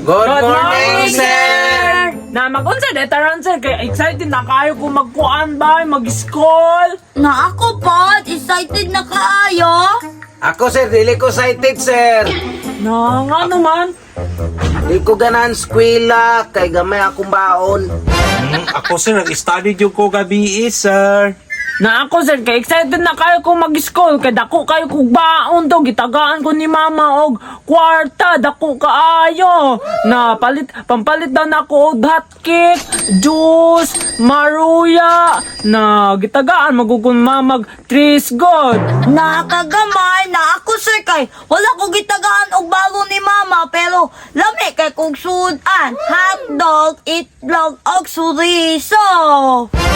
Good morning, sir! Na mag-unsa de taron, sir, kay excited na kayo kung magkuan ba, mag-school. Na ako pod, excited na kaayo. Ako, sir, dili ko excited, sir. Na nga naman. Di ko ganahan skwela, kay gamay akong baon. Ako sir, nag-study jud ko gabi eh, sir. Na ako, sir, kay excited na kayo kung mag-school kay dako kayo kog baon to, gitagaan ko ni mama og kwarta, dako kaayo. Na palit pampalit daw na ako og hot cake, juice, maruya. Na gitagaan magukon mamag tris god. Nakagamay na ako, sir, kay wala ko gitagaan og balo ni mama, pero lami kay kog sudan, hotdog, itlog og suriso.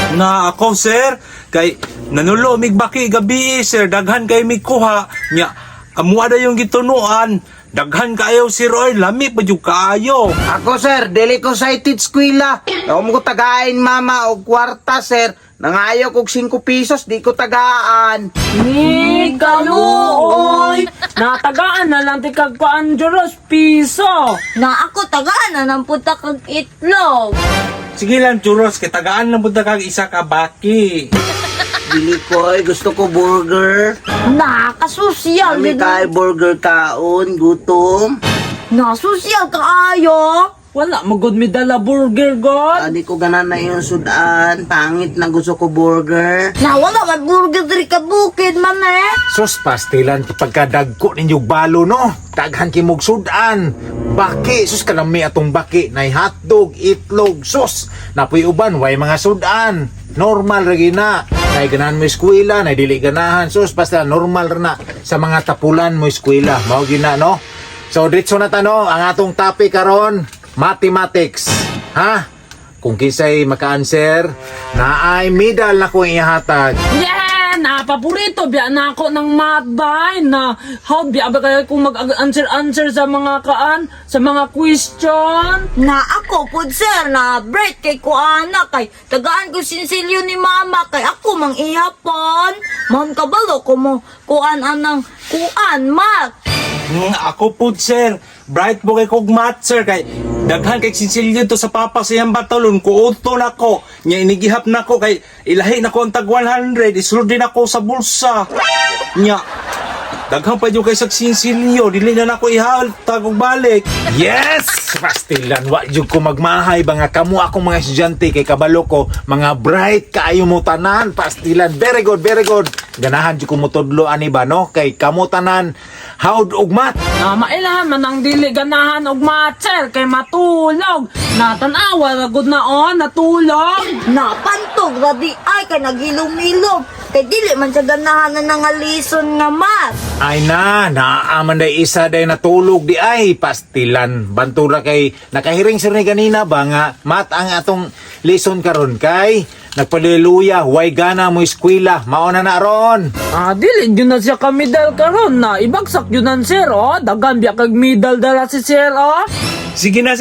Na ako sir, kay nanulo mig baki gabi eh, sir, daghan kay mig kuha. Nya amuha na yung gitunuan. Daghan kaayo sir oy, lami pa jud kaayo. Ako, sir, dili ko excited skwela. Ako mo ko tagain mama og kwarta, sir. Nangayo kog 5 pesos, di ko tagaan. Ni kaluoy. Natagaan na lang ti kag kuan juros piso. Na ako tagaan na nang punta kag itlog. Sige lang churros, kay tagaan lang pud ta kag isa ka baki. Dili ko, ay, gusto ko burger. Nakasusyal. Kami kay burger kaon, gutom. Nasusyal kaayo. Wala magud mi dala burger god. Ah, di ko ganan na yung sudan. Pangit na gusto ko burger. Na wala may burger diri ka bukid man eh. Sus, pastilan pagkadagko ninyo balo no. Daghan kimog sudan. Baki, sus kalami atong baki. Nay hotdog, itlog, sus. Napuy uban, way mga sudan. Normal ra na. Nay ganahan mo eskwela, nay dili ganahan. Sus, basta normal ra na sa mga tapulan mo eskwela. Mao gina no. So diretso na ta no, ang atong topic karon, mathematics. Ha? Kung kinsay maka-answer, naay medal na ko ihatag. Yeah, na paborito biya na ako ng math bay na how biya ba kayo kung mag-answer answer sa mga kaan sa mga question. Na ako pud sir, na break kay ko ana kay tagaan ko sinsilyo ni mama kay ako mang ihapon. Man kabalo ko mo kuan anang kuan mat. Ako pud sir, bright mo kay kog math sir kay daghan kay sinsilyo to sa papa sa iyang batalon kuuto nako. Nya inigihap nako kay ilahi nako ang tag 100, isulod din ako sa bulsa. Nya daghan pa jud kay sa sinsilyo, dili na nako ihatag og balik. Yes! Pastilan, wa jud ko magmahay ba nga kamo akong mga estudyante kay kabalo ko, mga bright kaayo mo tanan, pastilan. Very good, very good. Ganahan jud ko motudlo ani ba no kay kamo tanan howd og math. Na mailahan man ang dili ganahan og math, sir, kay matulog. Na tan-awa ra gud na oh, natulog. Na pantog ra di ay kay naghilom-hilom kay dili man siya ganahan na nangalison nga mat. Ay na, naaman day isa day natulog di ay pastilan. Bantura kay nakahiring sir ni ganina ba nga math ang atong lesson karon kay nagpaliluya, way gana mo eskwela, mao na na ron. Ah, dili jud na siya ka medal karon na ibagsak jud nan sir oh. Daghan biya kag medal dala si sir oh. Sige na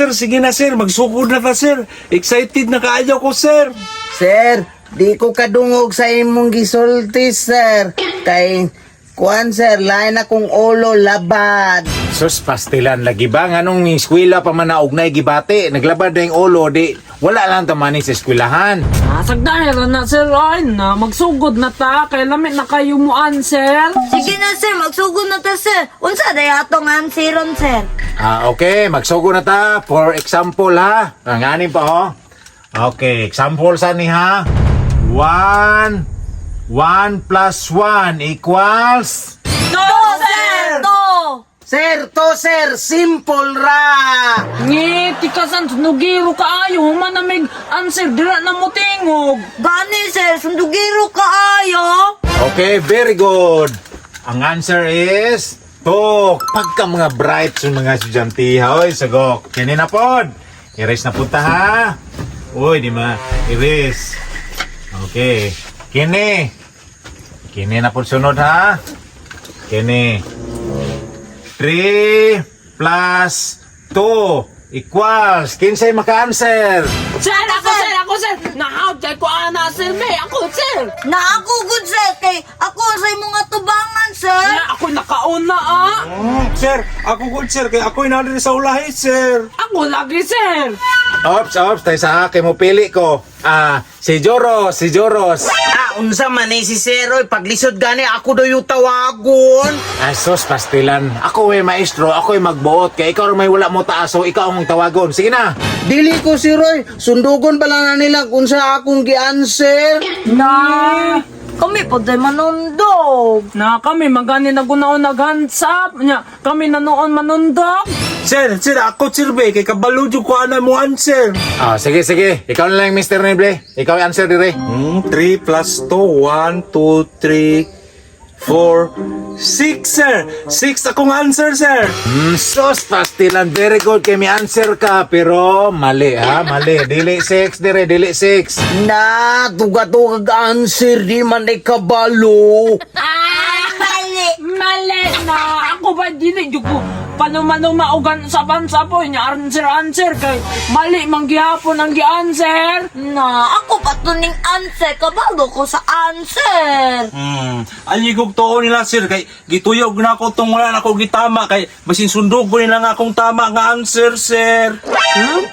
sir, magsugod na ta sir. Excited na kaayo ko sir. Sir, di ko kadungog sa imong gisulti, sir. Kay, kuan, sir, lain akong ulo labad. Sus, pastilan lagi ba? Nganong eskwela pa man na ugnay gibati, naglabad na yung ulo, di wala lang tamani sa eskwelahan. Nasagdahin ra na sir oy, na magsugod na ta kay lamit na kayo mo answer. Sige na sir, magsugod na ta sir. Unsa day atong ansiron sir? Ah, okay, magsugo na ta. For example ha. Ang anim pa ho. Okay, example sa ni ha. 1 1 plus 1 equals. No, sir! To. Sir, to, sir, simple ra. Ngi, tikasan, sunugiro kaayo, human na mig answer, dira na mo tingog. Gani sir, sundugiro kaayo. Okay, very good. Ang answer is 2. Pagka mga bright sa mga estudyante, ha, oy, sagok. Kini na pod. Erase na punta ha. Uy, di ma. Erase. Okay. Kini. Kini na pod sunod ha. Kini. 3 plus 2 equals. Kinsay maka-answer? Sir, ako sir, ako sir. Nahawd kay ko ana sir me. Ako sir. Na ako gud sir kay ako sa imong atubangan sir. Na ako nakauna ah. Sir, ako good sir kay ako naa diri sa ulahi sir. Ako lagi sir. Ops, ops, tayo sa akin mo pili ko. Ah, si Joros, si Joros. Ah, unsa man eh si sir oy, paglisod gani ako daw yung tawagon. Ah, sus, pastilan. Ako eh, maestro, ako eh magbuot. Kaya ikaw may wala mo taas, so ikaw ang tawagon. Sige na. Dili ko sir oy, sundugon pala na nila kung sa akong gi-answer. Na. Kami po day manundog. Na kami magani na gunaon nag-hands up. Nya, kami na noon manundog. Sir, sir, ako sir be kay kabalo jud ko ana mo answer. Ah, sige, sige. Ikaw na lang, Mr. Neble. Ikaw yung answer dire. 3 plus 2, 1, 2, 3, 4, 6, sir. 6 akong answer, sir. Sus, pastilan. Very good. Kay may answer ka. Pero mali, ha? Mali. Dili 6, dire. Dili 6. Na, tuga-tugag answer, di man ay kabalo. Mali. Mali na. Ako ba dili jud ko panumanuma og sa bansa po nya answer answer kay mali man gihapon ang gi-answer. Na ako pa tuning answer kabalo ko sa answer. Aligog tuo nila, sir. Kay gituyog na ako tong wala na ako gitama. Kay basin sundog ko nila nga akong tama nga answer, sir.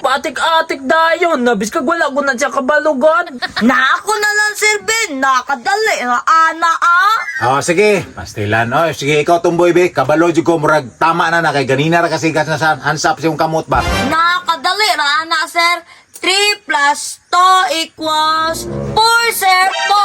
Patik-atik dayon na biskag wala ko na siya kabalugon. Na ako na lang sir Ben, nakadali na ana ah. Oh, sige. Pastilan. Oh, sige, ikaw tumboy, be. Kabalo jud ko murag tama na na kay ganina ra kasi gas na sa hands up sa imong kamot ba. Nakadali ra ana sir. 3 plus 2 equals 4 sir. 4.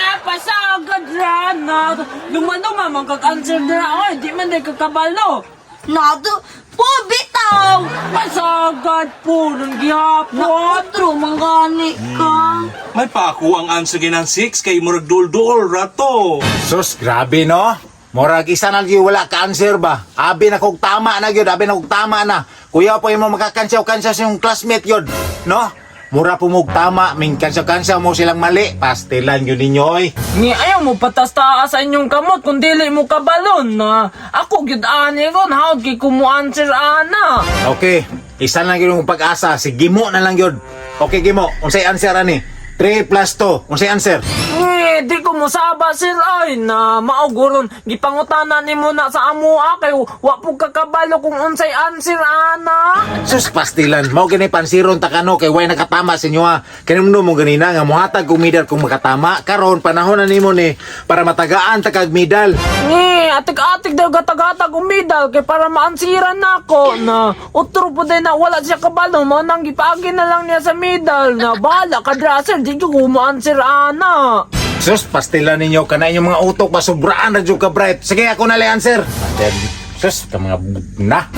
Ah, pasagad ra na. Lumanuma man kag answer dira oy, di man day kakabalo. Na do po bitaw. Pasagad po ng gihapon. Otro mangani ka. May pa ako ang answer ginang 6 kay murag duol-duol rato. Sus, grabe no. Murag isa na gyud wala ka answer ba. Abi na kog tama na gyud, abi na kog tama na. Kuya pa imo makakansyaw-kansyaw sa imong classmate gyud, no? Mura po mog tama, ming kansyaw-kansyaw mo silang mali. Pastilan gyud ninyo oy. Ni ayaw mo patas taas sa inyong kamot kung dili mo kabalon na. Ako gyud ani ron hawd kay kumo answer ana. Okay, isa lang gyud yung pag-asa, si Gimo na lang gyud. Okay Gimo, unsay answer ani? 3 plus 2, unsay answer? Ni di ko mosaba sir ay na mauguron gipangutana nimo na sa amoa kay wa po kakabalo kung unsay answer ana. Sus pastilan, mao gani pansiron ta kano kay way nakatama sa inyo ha. Kanumno mo ganina nga mohatag kog medal kung makatama. Karon panahon na nimo ni para matagaan ta kag medal. Ni atik-atik daw gatag-atag umidal kay para maansiran nako na utro po din na wala siya kabalo mo nang gipaagi na lang niya sa medal na bahala ka dra sir di ko mo answer ana. Sus pastilan ninyo kana inyong mga utok ba sobraan ra jud ka bright. Sige ako na lang answer. Then, sus ka mga na.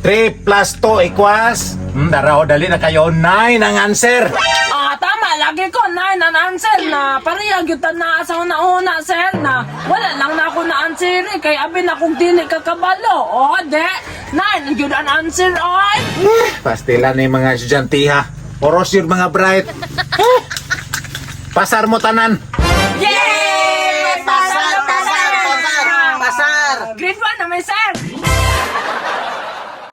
3 plus 2 equals daraw dali na kayo 9 ang answer. Ah, tama. Lagi ko, nine ang answer na pareha gyud ta na sa una-una, sir, na wala lang na ako na answer eh, kay abi na kung dili ka kabalo. O, de, nine gyud ang answer, oy. Pastilan ni mga estudyante ha. Oros yun mga bright. Eh, pasar mo tanan. Yay! Pasar, pasar, pasar, pasar. Grade 1 na may sir.